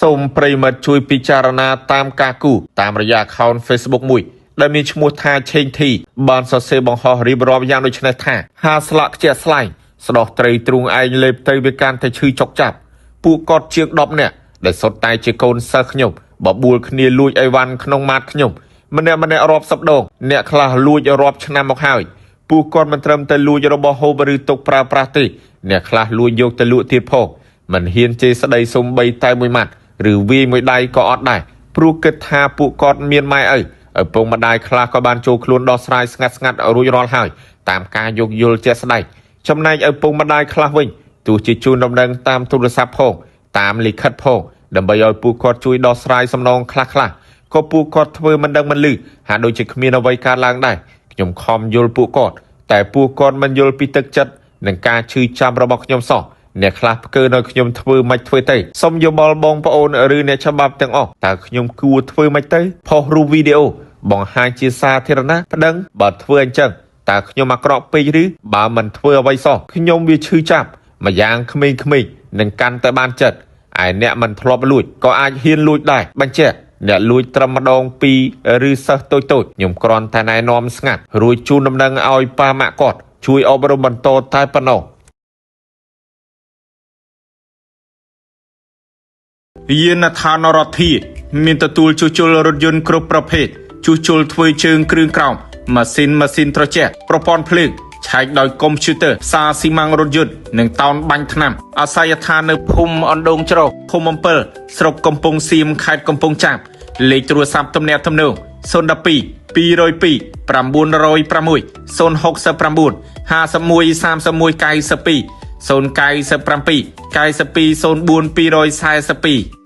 សូមប្រិយមិត្តជួយពិចារណាតាមការគូតាមរយៈ account Facebook មួយដែលមានឈ្មោះថាឆេងធីបានសរសេរបង្ហោះរៀបរាប់យ៉ាងដូចនេះថាហាស្លាក់ខ្ជាក់ស្លែងស្ដោះត្រីទ្រូងឯងលេបទៅវាកាន់តែឈឺចុកចាប់ពួកគាត់ជាង10នាក់ដែលសុទ្ធតែជាកូនសិស្សខ្ញុំបបួលគ្នាលួចអីវ៉ាន់ក្នុងម៉ាតខ្ញុំម្នាក់ម្នាក់រាប់សិបដងអ្នកខ្លះលួចរាប់ឆ្នាំមកហើយពួកគាត់មិនត្រឹមតែលួចរបស់ហូបឬទុកប្រើប្រាស់ទេអ្នកខ្លះលួចយកទៅលក់ទៀតផងមិនហ៊ានជេរស្ដីសំបីតែមួយម៉ាត់ឬវាយមួយដៃក៏អត់ដែរព្រោះគិតថាពួកគាត់មានម៉ែឪឪពុកម្ដាយខ្លះក៏បានចូលខ្លួនដោះស្រាយស្ងាត់ស្ងាត់រួចរាល់ហើយតាមការយោគយល់ជាក់ស្ដែងចំណែកឪពុកម្ដាយខ្លះវិញទោះជាជូនដំណឹងតាមទូរស័ព្ទផងតាមលិខិតផងដើម្បីឲ្យពួកគាត់ជួយដោះស្រាយសំណងខ្លះៗក៏ពួកគាត់ធ្វើមិនដឹងមិនឮហាក់ដូចជាគ្មានអ្វីកើតឡើងដែរខ្ញុំខំយល់ពួកគាត់តែពួកគាត់មិនយល់ពីទឹកចិត្តនិងការឈឺចាំរបស់ខ្ញុំសោះអ្នកខ្លះផ្កើនៅខ្ញុំធ្វើមិនធ្វើទៅសូមយោបល់បងប្អូនឬអ្នកច្បាប់ទាំងអស់តើខ្ញុំគួរធ្វើមិនទៅផុសរូបវីដេអូបង្ហាញជាសាធារណៈប្តឹងបើធ្វើអញ្ចឹងតើខ្ញុំអាក្រក់ពេកឬបើមិនធ្វើអ្វីសោះខ្ញុំវាឈឺចាប់ម្យ៉ាងក្មេងៗនឹងកាន់តែបានចិត្តឯអ្នកមិនធ្លាប់លួចក៏អាចហ៊ានលួចដែរបញ្ជាក់អ្នកលួចត្រឹមម្ដងពីរឬសិស្សតូចៗខ្ញុំគ្រាន់តែណែនាំស្ងាត់រួចជូនដំណឹងឲ្យប៉ាម៉ាក់គាត់ជួយអប់រំបន្តតែប៉ុណ្ណោះយានដ្ឋានរដ្ឋាមានទទួលជួសជុលរថយន្តគ្រប់ប្រភេទជួសជុលធ្វើជើងគ្រឿងក្រោមម៉ាស៊ីនម៉ាស៊ីនត្រជាក់ប្រព័ន្ធភ្លើងឆែកដោយកុំព្យូទ័រផ្សារស៊ីម៉ាំងរថយន្តនិងតោនបាញ់ថ្នាំអាសយដ្ឋាននៅភូមិអណ្ដូងច្រោះឃុំអំពិលស្រុកកំពង់សៀមខេត្តកំពង់ចាមលេខទូរស័ព្ទទំនាក់ទំនង012 202 906 069 51 31 92 097 92 04 242។